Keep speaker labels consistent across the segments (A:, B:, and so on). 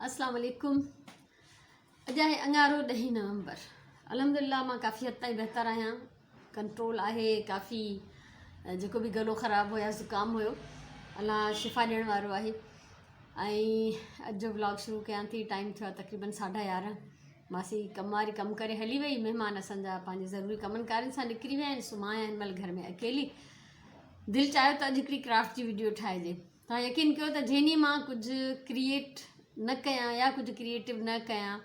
A: اسلام عليڪم اڄ آهي اڱارو ڏهين نومبر الحمدلله مان ڪافي حد تائين بهتر آهيان ڪنٽرول آهي ڪافي جيڪو به گلو خراب هو يا زڪام هيو الله شفا ڏيڻ وارو آهي ۽ اڄ جو ولاگ شروع ڪيان ٿي ٽائيم ٿيو آهي تقريبن ساڍا يارهن ماسي ڪم واري ڪم ڪري هلي وئي مهمان اسان جا پنهنجي ضروري ڪمن ڪارين سان نڪري ويا آهن سو مان آهيان هن مهل گهر ۾ اڪيلي دل چاهيو ته اڄ هڪڙي ڪرافٽ جي ويڊيو ٺاهجي توهان يقين ڪيو ته جنهن ڏينهن مان ڪجهه ڪريئيٽ نه ڪيان يا ڪجهه ڪريئيٽو نه ڪيان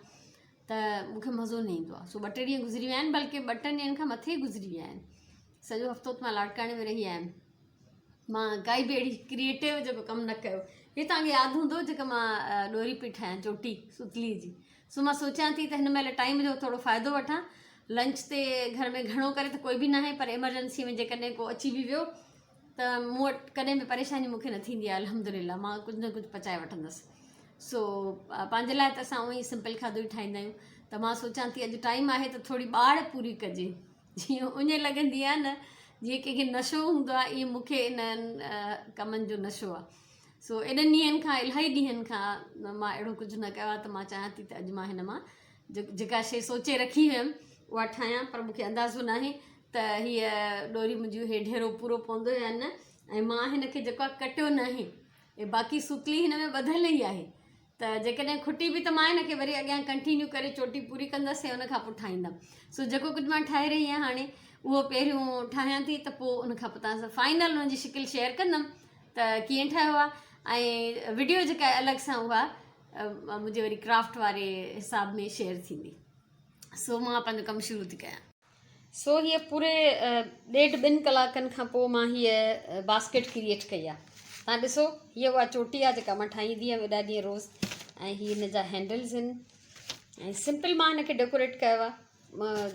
A: ته مون کي مزو نه ايندو آهي سو ٻه ٽي ڏينهن گذري ويا آهن بلڪه ٻه ٽن ڏينهن کان مٿي گذري ويا آهن سڄو هفتو ته مان لاڙڪاڻي ۾ رهي آيم مان ڪائي به اهڙي ڪريئيٽو جيڪو ڪم نه ڪيو هي توهان کي ياد هوندو جيڪا مان ڏوري پئي ٺاهيان چوٽي ستلي جي سو مان سوچيان ٿي ته هن مهل ٽائيم جو ٿورو فائدو وٺان لنچ تي گهر ۾ گهڻو ڪري ته ڪوئي به ناهي پر ايمرجنسي ۾ جيڪڏهن ڪو اچي به ويو ته مون وٽ ڪڏهن به پريشاني مون کي نه ٿيندي آهي الحمد لله مان ڪجهه نه ڪجهه پچائي وٺندس سو پنهنجي لاء ته اسان اونئي سمپل کاڌو ئي ٺاهيندا آهيون ته مان سوچان ٿي اڄ ٽائيم آهي ته ٿوري ٻاڙ پوري ڪجي جيئن اڃ لڳندي آهي نه جيئن ڪنهن کي نشو هوندو آهي ائين مون کي انهن ڪمن جو نشو آهي سو ايڏن ڏينهن کان الاهي ڏينهن کان مان اهڙو ڪجهه نه ڪيو آهي ته مان چاهيان ٿي ته اڄ مان هن مان جيڪا شي سوچي رکي هيم اها ٺاهيان پر مون کي اندازو ناهي ته هيء ڏوري منهنجي هي ڍيرو پورو پوندو يا نه ۽ مان هن کي جيڪو آهي ڪٽيو ناهي ۽ باقي سوتلي هن ۾ ٻڌل ئي آهي ته جيڪڏهن کٽي به ته مان هن کي وري اڳيان ڪنٽينيو ڪري چوٽي پوري ڪندس ۽ ان کان پوء ٺاهيندم سو جيڪو ڪجهه مان ٺاهي رهي آهيان هاڻي اهو پهريون ٺاهيان ٿي ته پوء ان کان پوء توهان سان فائنل ان جي شڪل شيئر ڪندم ته ڪيئن ٺاهيو آهي ۽ وڊيو جيڪا الڳ سان اها منهنجي وري ڪرافٽ واري حساب ۾ شيئر ٿيندي سو مان پنهنجو ڪم شروع ٿي ڪيان. سو هيء پوري ڏيڍ ٻن ڪلاڪن کان پوء مان هيء باسڪيٽ ڪريئيٽ ڪئي آهي. تان ڏسو هيء اها چوٽي آهي جيڪا مان ٺاهيندي هيم ايڏا ڏينهن روز ۽ هي هن جا هينڊلز آهن ۽ سمپل مان هن کي ڊيڪوريٽ ڪيو آهي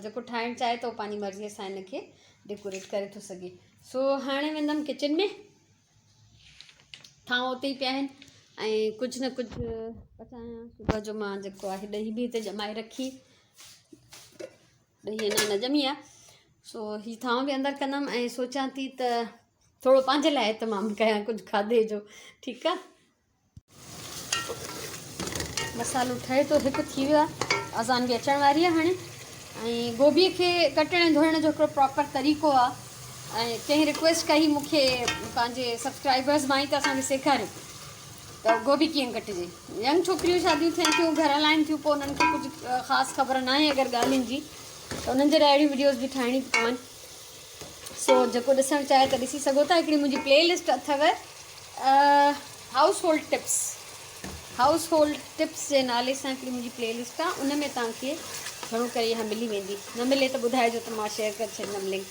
A: جيڪو ٺاهڻ چاهي ٿو پنهنجي مرضيء سان هن کي ڊيڪوريٽ ڪري ٿو سگهي. سو هاڻي ويندم ڪچن ۾ ٿانو اتي ئي پيا آهن ۽ ڪجهه نه ڪجهه پچايان صبح جو مان جيڪو آهي ڏهي به هتي ڄمائي رکي ڏهي اڃا نه ڄمي آهي سو هي ٿانو به اندر ڪندم ۽ سوچان ٿي ته ٿورو پنهنجي لاء اهتمام ڪيان ڪجهه کاڌي جو ٺيڪ آهي مسالو ٺهي ٿو هڪ ٿي ويو آهي اذان به اچڻ واري آهي هاڻي ۽ گوبي کي ڪٽڻ ۽ ڌوئڻ جو هڪڙو پراپر طريقو آهي ۽ ڪنهن رڪويسٽ ڪئي مون کي پنهنجي سبسڪرائبرز مان ئي ته اسانکي سيکاريو ته گوبي ڪيئن ڪٽجي. ينگ ڇوڪريون شاديون ٿين ٿيون گهر هلائين ٿيون پوء انهن کي ڪجهه خاص خبر ناهي اگر ڳالهين جي ته انهن جي لاء اهڙيون وڊيوز به ٺاهڻي ٿي پون سو جيڪو ڏسڻ چاهي ته ڏسي سگهو ٿا هڪڙي منهنجي پلي لسٽ اٿو household tips household tips جي نالي سان هڪڙي منهنجي پلي لسٽ آهي ان ۾ توهان کي گهڻو ڪري اها ملي ويندي نه ملي ته ٻڌائجو ته مان شيئر ڪري ڇڏيندم لنڪ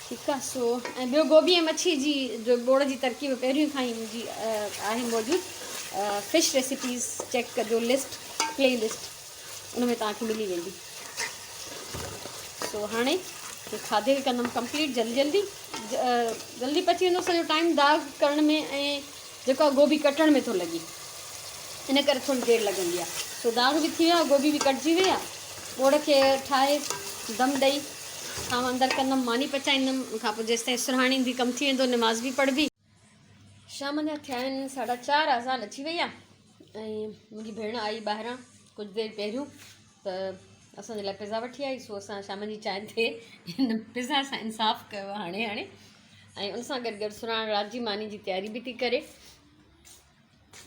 A: ٺيڪ آ سو ۽ ٻيو گوبي ۽ مڇي جي جو ٻوڙ جي ترڪيب پهريون کان ئي منهنجي آهي موجود فش ريسيپيز چيڪ ڪجو لسٽ پلي لسٽ ان ۾ توهان کي ملي ويندي سو هاڻي کاڌي کي ڪندم ڪمپليٽ جلدي جلدي جلدي پچي ويندو سڄو ٽائيم داغ ڪرڻ ۾ ۽ جيڪو آهي گوبي ڪٽڻ ۾ ٿو لڳي ان ڪري ٿوري دير لڳندي آهي سو داغ به ٿي ويا گوبي به ڪٽجي وئي آهي ٻوڙ کي ٺاهي دم ڏئي ٿانو اندر ڪندم ماني پچائيندم ان کان پوء جيستائين سرهاڻ ايندي ڪم ٿي ويندو نماز به پڙهبي. شام جا ٿيا آهن ساڍا چار اذان اچي وئي آهي ۽ منهنجي ڀيڻ آئي ٻاهران ڪجهه دير پهريون ته اسان جي لاء پزا وٺي آئي سو اسان شام جي چانهه تي هن پزا سان انصاف ڪيو هاڻي هاڻي ۽ ان سان گڏ گڏ سرهاڻ رات جي ماني جي تياري به ٿي ڪري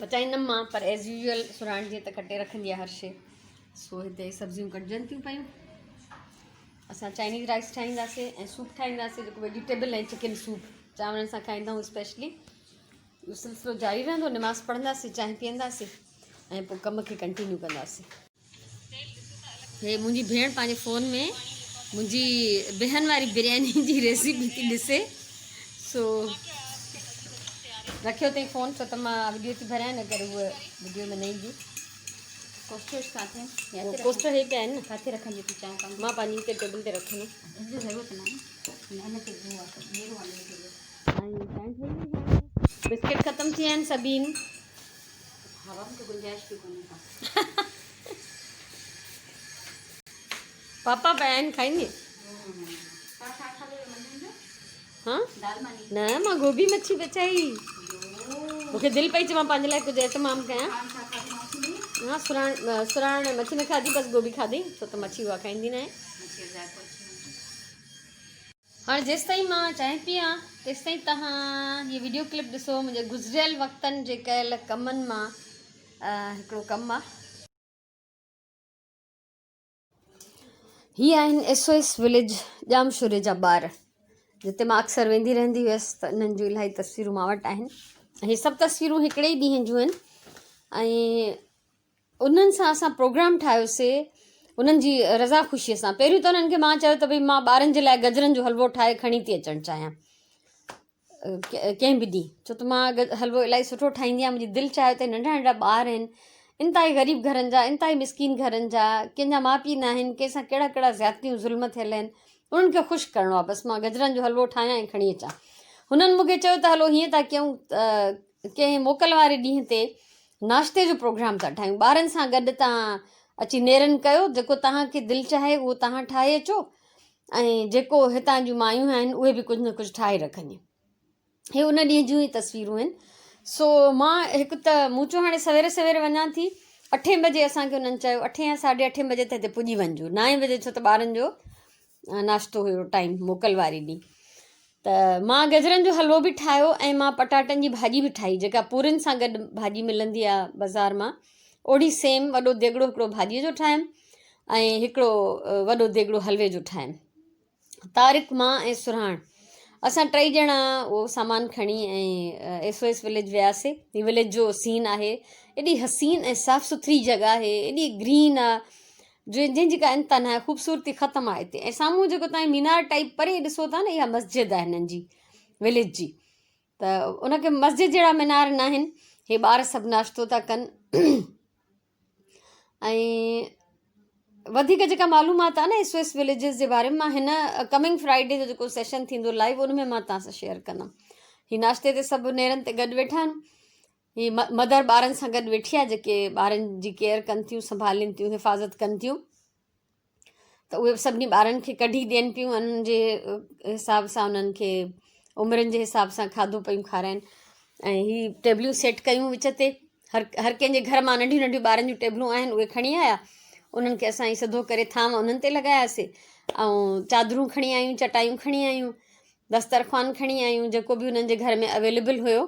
A: پچائيندم مان پر ايز يوزل سرهاڻ جيئن ته ڪٽي رکندي آهي هر شي سو هتي سبزيون ڪٽجن ٿيون پيون اسان چائنيز رائس ٺاهينداسين ۽ سوپ ٺاهينداسين جيڪو ويجيٽيبل ۽ چڪن سوپ چانورن سان کائيندا آهيون اسپيشلي اهو سلسلو جاري رهندو نماز پڙهنداسين چانهه پيئنداسين ۽ پوء ڪم کي ڪنٽينيو ڪنداسين هي منهنجي ڀيڻ پنهنجي فون ۾ منهنجي بيهن واري برياني جي ريسيپي ٿي ڏسي سو رکيو اٿئي فون ڇو ته مان وڊيو ٿي ڀريان ان ڪري هوء وڊيو ۾ نه ايندي.
B: ڪوسٽر ڪاٿي آهن؟
A: ڪوسٽر هي پيا آهن نه.
B: ڪاٿي رکندي تون چانهه ڪم؟
A: مان پنهنجي هتي ٽيبل تي رکندم.
B: ان جي ضرورت ناهي ان تي هو آهي ميرو آهي ان تي.
A: ۽ چانهه ٺهي وئي هاڻي. بسڪيٽ ختم ٿي ويا آهن سڀين.
B: هوا ۾ ته گنجائش به ڪونهي ڪا.
A: پاپا پيا آهن کائيندي؟ ها نه مان گوبي مڇي پچائي مونکي دل پئي چئي مان پنهنجي لاء ڪجهه اهتمام ڪيان. ها سراڻ سراڻ مڇي نه کاڌي بس گوبي کاڌي ڇو ته مڇي اها کائيندي ناهي. هاڻي جيستائين مان چانهه پيان تيستائين توهان هي وڊيو ڪلپ ڏسو منهنجي گذريل وقتن جي ڪيل ڪمن مان هڪڙو ڪم آ. هي آهن ايس او ايس وليج ڄامشوري جا ٻار جتي مان اڪثر ويندي رهندي هيس ته انهن جون الاهي تصويرون مان وٽ آهن هي سڀ تصويرون هڪڙي ئي ڏينهن جون آهن ۽ انهن سان اسان پروگرام ٺاهيوسي انهن جي رضا خوشي سان پهريون ته انهن کي مان چيو ته ڀئي مان ٻارن جي لاء گجرن جو حلوو ٺاهي کڻي ٿي اچڻ چاهيان ڪنهن به ڏينهن ڇو ته مان حلوو الاهي سٺو ٺاهيندي آهيان منهنجي دل چاهيو ته ننڍا ننڍا ٻار آهن انتهائي غريب گهرن جا انتهائي مسڪين گهرن جا ڪنهن جا ماء پيء نه آهن ڪنهن سان ڪهڙا ڪهڙا زيادتيون ظلم ٿيل آهن انهن کي خوش ڪرڻو آهي بس مان گجرن جو حلوو ٺاهيان ۽ کڻي اچان هنن مون کي چيو ته هلو هيئن ٿا ڪيون ڪنهن موڪل واري ڏينهن تي ناشتي جو پروگرام ٿا ٺاهيون ٻارن سان گڏ تان اچي نيرن ڪيو جيڪو توهان کي دل چاهي اهو توهان ٺاهي اچو ۽ جيڪو هتان جون مايون آهن اهي به ڪجهه نه ڪجهه ٺاهي رکنديون. هي ان ڏينهن جون ئي تصويرون آهن. سو مان هڪ ته مون چيو هاڻي سوير سوير وڃان ٿي. اٺين بجي اسان کي انهن چيو اٺين يا ساڍي اٺين بجي ته هتي پڄي وڃجو. نائين بجي ڇو ته ٻارن جو ناشتو هيو ٽائيم موڪل واري ڏينهن. ته مان گجرن جو حلوو به ٺاهيو ۽ مان پٽاٽن جي ڀاڄي به ٺاهي جيڪا پورين سان گڏ ڀاڄي ملندي آهي بازار مان اوڙي سيم وڏو ديڳڙو هڪڙو ڀاڄي جو ٺاهيم ۽ هڪڙو وڏو ديڳڙو حلوي جو ٺاهيم. طارق، مان ۽ سرهاڻ اسان ٽئي ڄڻا اهو سامان کڻي ۽ ايس او ايس وليج وياسي. هي وليج جو سين آهي. ايڏي حسين ۽ صاف سٿري جڳهه آهي، ايڏي گرين آ جو جنهن جي ڪا انتها ناهي، خوبصورتي ختم آهي هتي. ۽ سامهون جيڪو تهان مينار ٽائيپ پري ڏسو ٿا نه اها مسجد آهي هنن جي وليج جي. ته ان کي مسجد جهڙا مينار ناهن. هي ٻار سڀ ناشتو ٿا ڪن. ۽ وڌيڪ جيڪا معلومات آهي نه ايس او ايس وليجز جي باري ۾ مان هن ڪمنگ فرائيڊي جو جيڪو سيشن ٿيندو لائيو ان ۾ مان توهان سان شيئر ڪندم هي ناشتي تي سڀ نيرن تي گڏ ويٺا آهن هي مدر ٻارن سان گڏ ويٺي آهي جيڪي ٻارن جي ڪيئر ڪن ٿيون سنڀالين ٿيون حفاظت ڪن ٿيون ته اهي به سڀني ٻارن کي ڪڍي ڏين پيون انهن جي حساب سان انهن کي عمرن جي حساب سان کاڌو پيون کارائن ۽ هي ٽيبليون سيٽ ڪيون وچ تي هر هر ڪنهن جي گهر مان ننڍيون ننڍيون ٻارن جون ٽيبلون آهن اهي کڻي آيا انهن کي اسان سڌو ڪري ٿانو انهن تي لڳاياسي ۽ چادرون کڻي آيون چٽايون کڻي آيون دسترخوان کڻي آيون جيڪو به انهن جي گهر ۾ اويليبل هيو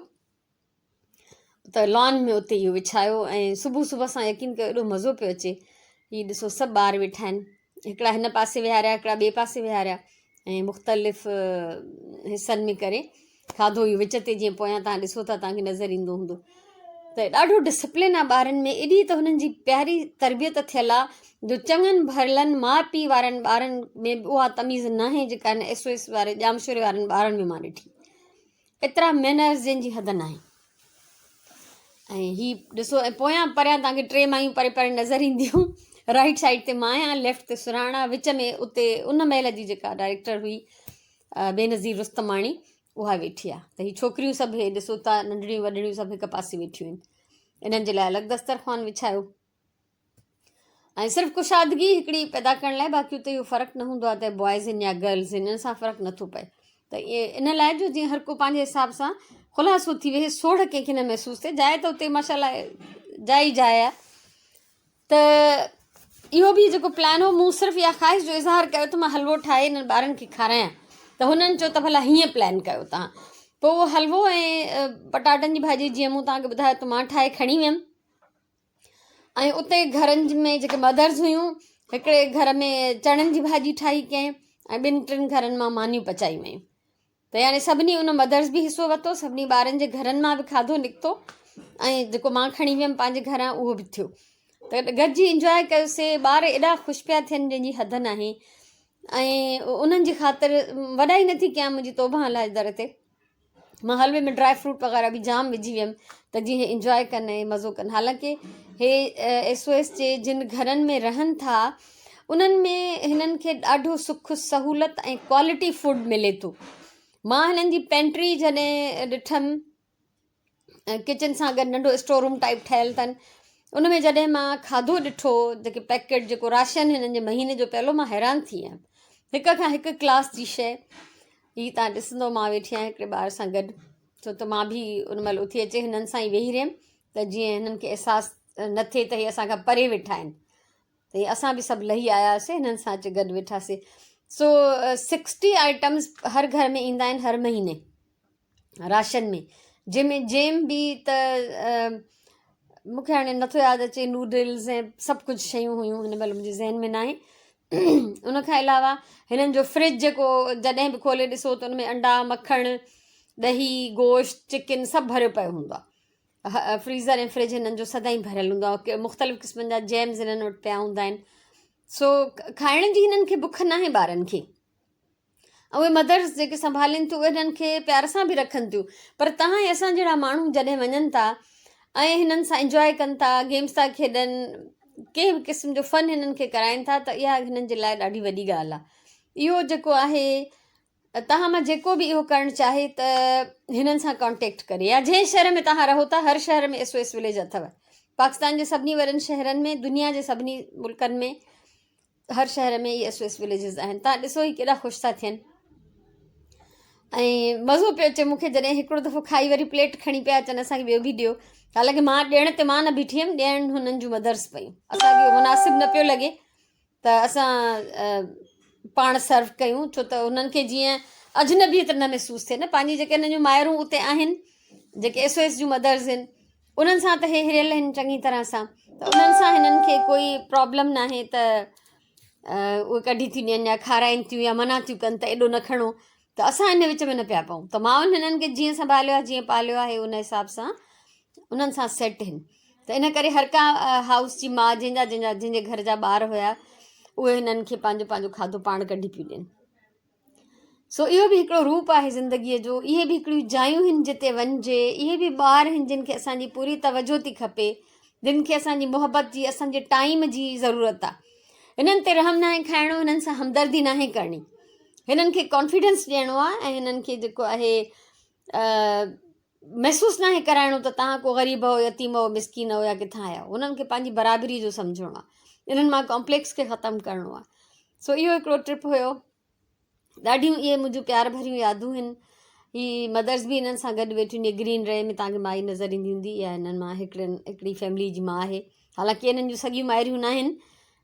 A: ته لان ۾ اتي اهو وڇايو ۽ صبح صبح سان يقين ڪيو ايڏو مزو پيو اچي هي ڏسو سڀ ٻار ويٺا آهن هڪڙا هن پاسي ويهاريا هڪڙا ٻئي پاسي ويهاريا ۽ مختلف حصن ۾ ڪري کاڌو اهو وچ تي جيئن پويان تان ڏسو ٿا تان کي نظر ايندو هوندو ته ڏاڍو ڊسپلن آهي ٻارن ۾ ايڏي ته هنن جي پياري تربيت ٿيل آهي جو چڱن ڀلن ماء پيء وارن ٻارن ۾ به اها تميز ناهي جيڪا هن ايس او ايس واري ڄامشوري وارن ٻارن ۾ مان ڏٺي ايترا مينرز جن جي حد ناهي ۽ هي ڏسو ۽ پويان پريان توهان کي ٽي مايون پري پري نظر اينديون رائٽ سائيڊ تي مان آهيان ليفٽ تي سرهاڻ آهي وچ ۾ اتي ان مهل جي جيڪا ڊائريڪٽر هئي بينظير رستماڻي اها ويٺي آهي ته هي ڇوڪريون سڀ هي ڏسو ٿا ننڍڙيون وڏڙيون سڀ هڪ پاسي ويٺيون آهن انهن جي لاء الڳ دسترخوان وڇايو ۽ صرف ڪشادگي هڪڙي پيدا ڪرڻ لاء باقي اتي اهو فرق نه هوندو آهي ته بوائز آهن يا گرلز آهن ان سان فرق نٿو پئي ته ان لاء جو جيئن هر ڪو پنهنجي حساب سان خلاصو ٿي ويهي سوڙهه ڪنهن کي نه محسوس ٿئي جاء ته اتي ماشاء الله جاء ئي جاء آهي ته اهو به جيڪو پلان هو مون صرف اها خواهش جو اظهار ڪيو ته مان حلوو ٺاهي انهن ٻارن کي کارايان ته هنن چيو ته ڀلا هيئن پلان ڪيو تان پوء اهو حلوو ۽ پٽاٽن جي ڀاڄي جيئن مون توهان کي ٻڌايو ته مان ٺاهي کڻي ويم ۽ اتي گهرن ۾ جيڪي مدرز هيون هڪڙي گهر ۾ چڻن جي ڀاڄي ٺاهي ڪنهن ۽ ٻن ٽن گهرن مان مانيون پچائي ويون ته يعني سڀني ان مدرز به حصو ورتو سڀني ٻارن جي گهرن مان به کاڌو نڪتو ۽ جيڪو مان کڻي ويم پنهنجي گهران اهو به ٿيو ته گڏجي انجواء ڪيوسي ٻار ايڏا خوش پيا ٿين جنهن جي حد ناهي ۽ انهن جي خاطر وڏائي نٿي ڪيان منهنجي توبه الله جي در تي مان حلوي ۾ ڊرائي فروٽ وغيره به جام وجهي ويم ته جيئن هي انجواء ڪن ۽ مزو ڪن حالانڪه هي ايس او ايس جي جن گهرن ۾ رهن ٿا انهن ۾ هنن کي ڏاڍو سک سهولت ۽ ڪوالٽي فوڊ ملي ٿو مان هنن جي پينٽري جڏهن ڏٺم ڪچن سان گڏ ننڍو اسٽور روم ٽائپ ٺهيل اٿن ان ۾ جڏهن مان کاڌو ڏٺو جيڪي پيڪيٽ جيڪو راشن هنن جي مهيني جو پيل هو مان حيران ٿي ويم هڪ کان هڪ ڪلاس جي شيء هي تان ڏسندو مان ويٺي آهيان هڪڙي ٻار سان گڏ ڇو ته مان به ان مهل اٿي اچي هنن سان ئي ويهي رهيم ته جيئن هنن کي احساس نه ٿئي ته هي اسان کان پري ويٺا آهن ته اسان به سڀ لهي آياسي هنن سان اچي گڏ ويٺاسي. سو 60 آئٽمز هر گهر ۾ ايندا آهن هر مهيني راشن ۾، جنهن ۾ جيم به ته مون کي هاڻي نٿو ياد اچي، نوڊلز ۽ سڀ ڪجهه شيون هيون هن مهل منهنجي ذهن ۾ ناهي. ان کان علاوه هنن جو فرج جيڪو جڏهن به کولي ڏسو ته ان ۾ انڊا، مکڻ، ڏهي، گوشت، چڪن سڀ ڀريو پيو هوندو آهي. فريزر ۽ فرج هنن جو سدائين ڀريل هوندو آهي. مختلف قسمن جا جيمز هنن وٽ پيا هوندا آهن. سو کائڻ جي هنن کي بک ناهي ٻارن کي. اهي مدرس جيڪي سنڀالين ٿيون اهي هنن کي پيار سان به رکن ٿيون، پر توهان ۽ اسان جهڙا ماڻهو جڏهن وڃن ٿا ۽ هنن سان انجواء ڪن ٿا، گيمز ٿا کيڏن، ڪنهن به قسم جو فن هنن کي ڪرائين ٿا ته اها هنن جي لاء ڏاڍي وڏي ڳالهه آهي. اهو جيڪو آهي توهان مان جيڪو به اهو ڪرڻ چاهي ته هنن سان ڪانٽيڪٽ ڪري، يا جنهن شهر ۾ توهان رهو ٿا هر شهر ۾ ايس او ايس وليج اٿو. پاڪستان جي سڀني وڏن شهرن ۾، دنيا جي سڀني ملڪن ۾ هر شهر ۾ اهي ايس او ايس وليجز آهن. تان ڏسو هي ڪيڏا خوش ٿا ٿين ۽ مزو پيو اچي مونکي جڏهن هڪڙو دفعو کائي وري پليٽ کڻي پيا اچن اسانکي ٻيو به ڏيو. حالانڪه مان ڏيڻ تي مان نه بيٺي هيم، ڏيڻ هنن جون مدرس پيون. اسانکي اهو مناسب نه پيو لڳي ته اسان پاڻ سرو ڪيون، ڇو ته هنن کي جيئن اجنبيت نه محسوس ٿئي نه. پنهنجي جيڪي هنن جون مائرون اتي آهن، جيڪي ايس او ايس جون مدرس آهن، انهن سان ته هي هريل آهن چڱي طرح سان، ته انهن سان هنن کي ڪوئي پرابلم ناهي ته اهي ڪڍي ٿيون ڏين يا کارائين ٿيون يا منع ٿيون ڪن ته ايڏو نه کڻو، ته اسان ان وچ ۾ نه پيا پئون. ته مائن هنن کي جيئن سنڀاليو آهي، جيئن پاليو آهي، ان حساب سان انهن سان سيٽ آهن. ته ان ڪري هر ڪا هائوس جي ماء جنهن جا جنهن جا جنهن جي گهر جا ٻار هيا اهي هنن کي پنهنجو پنهنجو کاڌو پاڻ ڪڍي پيون ڏين. سو اهو به هڪڙو روپ آهي زندگيء جو. اهي به هڪڙيون جايون آهن جتي وڃجي. اهي به ٻار آهن جن کي اسان جي پوري توجه ٿي کپي، جن کي اسان جي محبت جي، اسان جي ٽائيم جي ضرورت آهي. هنن تي رحم ناهي کائڻو، هنن سان همدردي ناهي ڪرڻي، هنن کي ڪانفيڊنس ڏيڻو آهي ۽ هنن کي جيڪو آهي محسوس ناهي ڪرائڻو ته توهان ڪو غريب آهو، يتيم آهو، مسڪين آهو يا ڪٿان آيا آهيو. هنن کي پنهنجي برابري جو سمجهڻو آهي، انهن مان ڪامپليڪس کي ختم ڪرڻو آهي. سو اهو هڪڙو ٽرپ هيو. ڏاڍيون اهي منهنجون پيار ڀريون يادون آهن. هي مدرس به هنن سان گڏ ويٺيون. هي گرين ري ۾ توهان کي مائي نظر ايندي هوندي، اها هنن مان هڪڙي فيملي جي ماء آهي. حالانڪه هنن جون سڳيون مائريون نه آهن،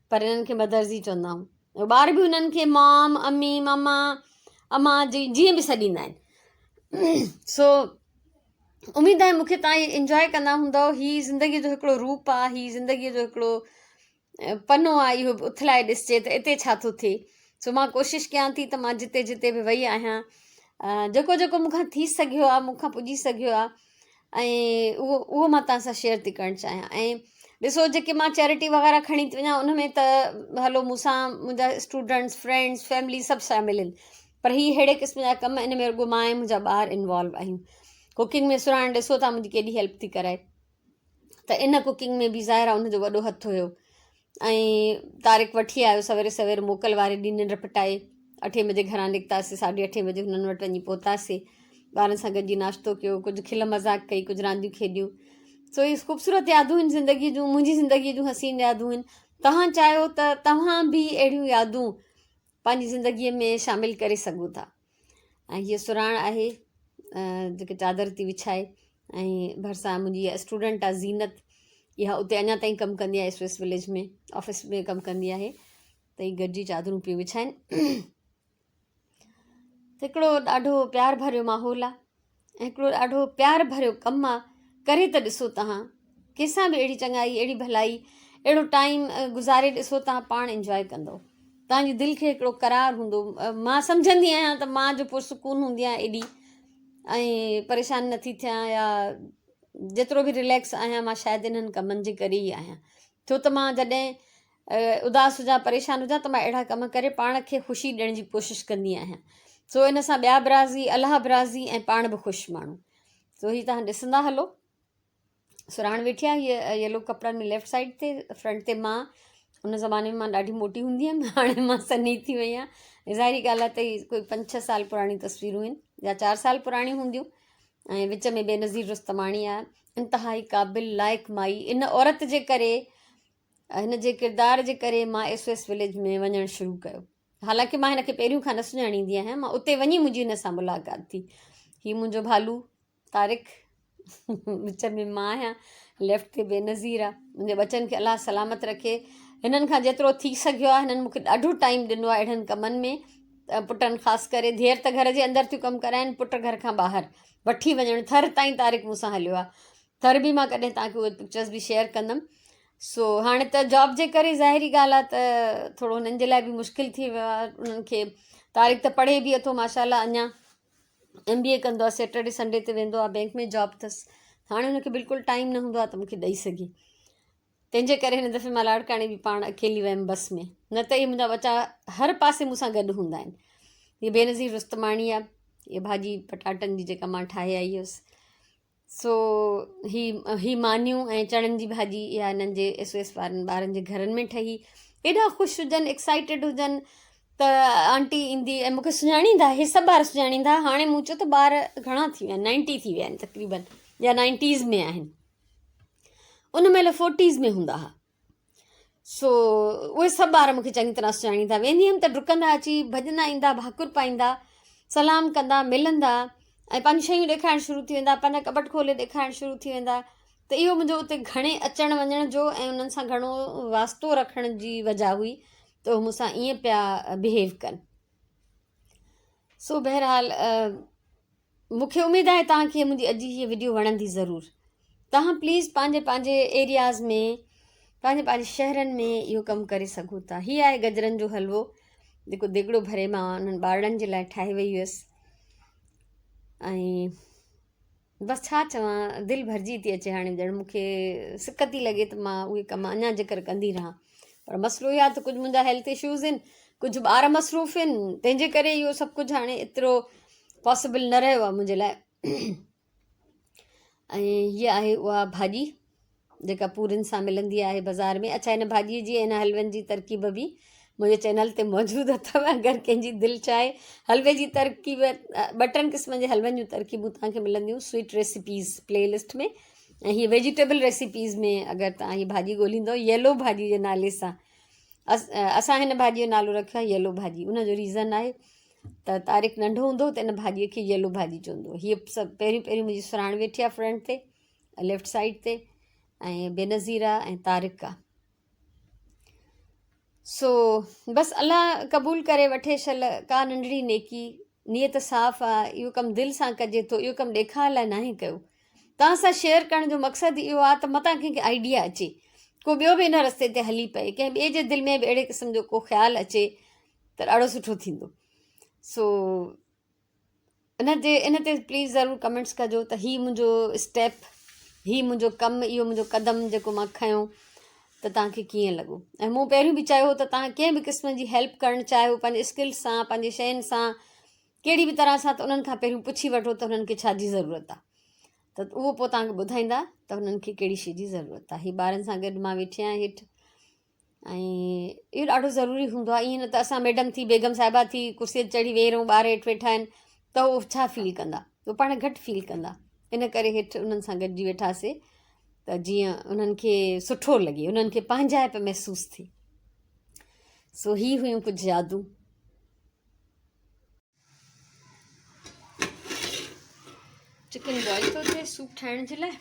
A: پر هنن کي مدرس ئي چوندا آهيون. ٻار به هنن کي مام، امي، ماما، اما جيئن به سڏيندا آهن. سو اميد آهي مون کي توهان انجواء ڪندا هوندؤ. هي زندگيء جو هڪڙو روپ آهي، هي زندگيء جو هڪڙو پنو آهي، اهو به اٿلائي ڏسجي ته اتي ڇا ٿو ٿئي. سو مان ڪوشش ڪيان ٿي ته مان جتي جتي به وئي آهيان، جيڪو جيڪو مون کان ٿي سگهيو آهي، مون کان پڄي سگهيو آهي ۽ اهو اهو مان توهان سان شيئر ٿي ڪرڻ چاهيان. ۽ ڏسو جيڪي مان چيرٽي وغيره کڻي ٿي وڃان ان ۾ ته هلو مون سان منهنجا اسٽوڊنٽس، فرينڊس، فيملي سڀ شامل آهن، پر هي اهڙي قسم جا ڪم ان ۾ رڳو مان ۽ منهنجا ٻار انوالو آهيون. ڪوڪنگ ۾ سرهاڻ ڏسو ٿا منهنجي ڪيڏي هيلپ ٿي ڪرائي، ته ان ڪوڪنگ ۾ به ظاهر آهي ان جو وڏو هٿ هيو. ۽ طارق وٺي آيو سوير سوير موڪل واري ڏينهن ننڊ ڦٽائي اٺين بجي گهران نڪتاسي، ساڍي اٺين بجي هنن وٽ وڃي پهتاسي. ٻارن سان گڏجي ناشتو ڪيو، ڪجهه کل مذاق ڪئي، ڪجهه رانديون کيڏيون. سو اهي خوبصورت يادون آهن زندگيء جون، منهنجي زندگيء جون حسين يادون آهن. توهان چاهيو ته توهان به اهڙيون يادون پنهنجي زندگيء ۾ شامل ڪري سگهو ٿا. ۽ هيء سرهاڻ آهي جيڪي چادر ٿي وڇائي ۽ ڀرسان منهنجي اها اسٽوڊنٽ آهي زينت، اها اتي اڃا تائين ڪم ڪندي آهي سوئس وليج ۾ آفيس ۾ ڪم ڪندي آهي. ته هي گڏجي چادرون پيون وڇائن. هڪڙو ڏاڍو پيار ڀريو ماحول آهي ۽ هڪڙو ڏاڍو پيار ڀريو ڪم آهي. ڪري ته ڏسو توهان ڪنهن سان به اهڙي چڱائي، اهڙي ڀلائي، اهڙو ٽائيم گذاري ڏسو، توهان پاڻ انجواء ڪندو. توهان جي دل کي هڪڙو قرار هوندو. مان سمجهندي آهيان ته مان جو پرسڪون هوندي آهيان ايڏي ۽ پريشان نٿي ٿيان يا جيترو به رليڪس آهيان مان شايد انهن ڪمن جي ڪري ئي آهيان. ڇو ته مان جڏهن اداس هجان، پريشان هجان ته مان اهڙا ڪم ڪري پاڻ کي خوشي ڏيڻ جي ڪوشش ڪندي آهيان. سو ان سان ٻيا به راضي، الله به راضي ۽ پاڻ به خوش ماڻهو. سو هي توهان ڏسندا هلو. سرهاڻ ويٺي آهي هيء يلو ڪپڙن ۾ ليفٽ سائيڊ تي، فرنٽ تي مان. ان زماني ۾ مان ڏاڍي موٽي هوندي هيم، هاڻي مان سنهي ٿي وئي آهيان. ظاهري ڳالهه آهي ته هي ڪوئي 5 6 سال پراڻيون تصويرون آهن يا 4 سال پراڻيون هونديون. ۽ وچ ۾ بينظير رستماڻي آهي، انتهائي قابل لائق مائي. ان عورت جي ڪري، هن جي ڪردار جي ڪري مان ايس او ايس وليج ۾ وڃڻ شروع ڪيو. حالانڪه مان هن کي پهريون کان نه سڃاڻيندي آهيان، مان اتي وڃي منهنجي هن سان ملاقات ٿي. هي منهنجو ڀالو طارق، وچ ۾ مان آهيان. ليفٽ تي بينظير آ. منهنجي ٻچن کي الله سلامت رکي. هنن کان جيترو ٿي سگهيو آ هنن مون کي ڏاڍو ٽائيم ڏنو آ اهڙن ڪمن ۾. پٽن خاص ڪري ڌيئر ته گهر جي اندر ٿيون ڪم ڪرائن پٽ گهر کان ٻاهر وٺي وڃڻ ٿر تائين طارق مون سان هليو آ. ٿر به مان ڪڏهن توهان کي اهي پڪچرز به شيئر ڪندم. سو هاڻي ته جاب جي ڪري ظاهري ڳالهه آ ته ٿورو هنن جي لاء به مشڪل ٿي ويو آ. انهن کي طارق ته پڙهي به اٿو ماشاء الله اڃا ايم بي اي ڪندو آهي سيٽرڊي سنڊي تي ويندو آهي بينڪ ۾ جاب اٿس هاڻي هن کي بلڪل ٽائيم نه هوندو آهي ته مونکي ڏئي سگهي تنهن جي ڪري هن دفعي مان لاڙڪاڻي به پاڻ اڪيلي ويم بس ۾ نه ته اهي منهنجا ٻچا هر پاسي مون سان گڏ هوندا آهن هي بينظير رستماڻي آهي هي ڀاڄي پٽاٽن جي جيڪا مان ٺاهي آئي هيس سو هي هي مانيون ۽ چڻن جي ڀاڄي اها هنن جي ايس او ايس وارن ٻارن جي گهرن ۾ ٺهي ايڏا خوش هجن ايڪسائيٽيڊ هجن ته آنٽي ايندي ۽ مونکي سڃاڻيندا هي سڀ ٻار سڃاڻيندا هاڻي مون چيو ته ٻار گهڻا ٿي ويا آهن نائنٽي ٿي ويا آهن تقريبن يا نائنٽيز ۾ آهن ان مهل فورٽيز ۾ هوندا هئا سو اهي سڀ ٻار مونکي چڱي طرح سڃاڻيندا ويندي هيم ته ڊڪندا اچي ڀڄندا ايندا ڀاڪر پائيندا سلام ڪندا ملندا ۽ پنهنجون شيون ڏيکارڻ شروع ٿي ويندا پنهنجا ڪٻٽ کولي ڏيکارڻ شروع ٿي ويندا ته اهو منهنجو اتي گهڻي اچڻ وڃڻ جو ۽ انهن سان گهڻو واسطو رکڻ جي وجه هئي ته هو مون سان ائين پيا بهيو ڪن سو بهرحال مون کي اميد آهي توهان کي منهنجي اڄ جي هيء وڊيو وڻندي ضرور. توهان پليز پنهنجي پنهنجي ايرياز ۾ پنهنجي پنهنجي شهرن ۾ اهو ڪم ڪري سگهو ٿا. هي آهي گجرن جو حلوو جيڪو ديڳڙو ڀري مان انهن ٻارڙن جي لاء ٺاهي وئي هيس ۽ بس ڇا چوان دل ڀرجي ٿي اچي هاڻي ڄڻ مون کي سڪ ٿي لڳي ته مان اهي ڪم اڃا جيڪر ڪندي رهان پر مسئلو اهو آهي ته ڪجهه منهنجا هيلٿ اشوز آهن ڪجهه ٻار مصروف آهن تنهن جي ڪري اهو سڀ ڪجهه هاڻي ايترو پاسبل نه رهيو آهي منهنجي لاء ۽ هيء آهي اها ڀاڄي جيڪا پورين سان ملندي آهي بازار ۾ اڇا هن ڀاڄي جي هن حلون جي ترڪيب به منهنجي چينل تي موجود اٿو اگر ڪنهن جي دل چاهي حلوي جي ترڪيب ٻه ٽن قسمن جي حلون جون ترڪيبون توهان کي ملنديون سويٽ ريسيپيز پلي لسٽ ۾ ۽ هي ويجيٽيبل ريسيپيز ۾ اگر توهان هي ڀاڄي ڳوليندو يلو ڀاڄي جي نالي سان اسان هن ڀاڄي جو نالو رکيو آهي يلو ڀاڄي ان جو ريزن آهي ته طارق ننڍو هوندو هو ته ان ڀاڄي کي يلو ڀاڄي چوندو هو هيء سڀ پهريون پهريون منهنجي سراڻ ويٺي آهي فرنٽ تي ليفٽ سائيڊ تي ۽ بينظير آهي ۽ طارق آهي سو بس الله قبول ڪري وٺي شل ڪا ننڍڙي نيڪي نيت صاف آ اهو ڪم دل سان ڪجي ٿو اهو ڪم ڏيکاء لاء ناهي ڪيو توهان سان شيئر ڪرڻ جو مقصد اهو آ ته متان ڪنهن کي آئيڊيا اچي ڪو ٻيو به ان رستي تي هلي پئي ڪنهن ٻئي جي دل ۾ به اهڙي قسم جو ڪو خيال اچي ته ڏاڍو سٺو ٿيندو سو ان تي ان تي پليز ضرور ڪمينٽس ڪجو ته هي منهنجو اسٽيپ هي منهنجو ڪم اهو منهنجو قدم جيڪو مان کنيو ته توهان کي ڪيئن لڳو ۽ مون پهريون به چيو ته توهان ڪنهن به قسم جي هيلپ ڪرڻ چاهيو پنهنجي اسڪلس سان پنهنجي شين سان ڪهڙي به طرح سان ته انهن کان پهريون پڇي وٺو ته هنن کي ڇا جي ضرورت آهي ته اهو پوء توهان کي ٻڌائيندا ته هنن کي ڪهڙي شي جي ضرورت آهي هي ٻارن سان گڏ مان ويٺي آهيان هيٺ ۽ اهو ڏاڍو ضروري هوندو آهي ائين نه ته اسان ميڊم ٿي بيگم صاحبه ٿي ڪرسي تي چڙهي ويهي رهون ٻار هيٺ ويٺا آهن ته هو ڇا فيل ڪندا هو پاڻ گهٽ فيل ڪندا ان ڪري هيٺ انهن سان گڏجي ويٺاسي ته جيئن انهن کي سٺو لڳي انهن کي پنهنجائپ محسوس ٿي سو هي هيون ڪجهه يادون چڪن بوائل ٿو ٿئي سوپ ٺاهڻ جي لاء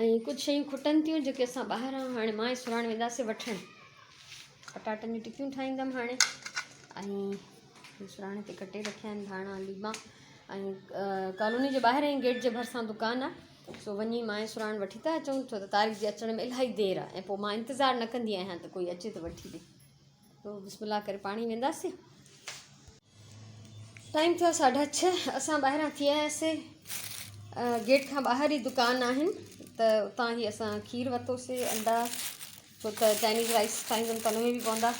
A: ۽ ڪجهه شيون کٽن ٿيون جيڪي اسان ٻاهران هاڻي مان ۽ سراڻ وينداسي وٺڻ پٽاٽن جون ٽڪيون ٺاهيندم هاڻي ۽ سراڻ تي ڪٽي رکيا آهن ڌاڻا ليما ۽ ڪالوني جي ٻاهر ئي گيٽ جي ڀرسان دڪان آهي سو وڃي مان ۽ سراڻ وٺي ٿا اچون ڇو ته تاريخ جي اچڻ ۾ الاهي دير آهي ۽ پوء مان انتظار نه ڪندي آهيان ته ڪوئي اچي ته وٺي ڏي تو بسم الله ڪري پاڻي وينداسي ٽائيم ٿيو ساڍا ڇهه اسان ٻاهران ٿي آياسي گيٽ کان ٻاهر ئي دڪان آهن ته اتان هي اسان کير ورتوسي انڊا ڇو ته چائنيز رائس ٺاهيندم ته ان ۾ به پوندا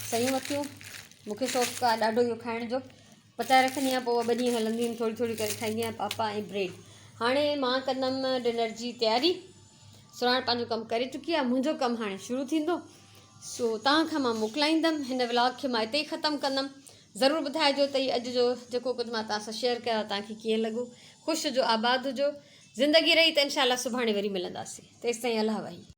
A: سيون ورتيون مونکي شوق آهي ڏاڍو اهو کائڻ جو پچائي رکندي آهيان پوء ٻه ڏينهن هلنديون آهن ٿوري ٿوري ڪري کائيندي آهيان پاپا ۽ بريڊ هاڻي مان ڪندم ڊنر جي تياري سراڻ پنهنجو ڪم ڪري چڪي آهي منهنجو ڪم هاڻي شروع ٿيندو سو توهان کان مان موڪلائيندم هن ولاگ کي مان اتي ئي ختم ڪندم ضرور ٻڌائجو ته هي اڄ جو جيڪو ڪجهه مان توهان سان شيئر ڪيو آهي توهان کي ڪيئن لڳو خوش هجو آباد هجو زندگي رهي ته انشاء الله سڀاڻي وري ملنداسين تيستائين الله واهي.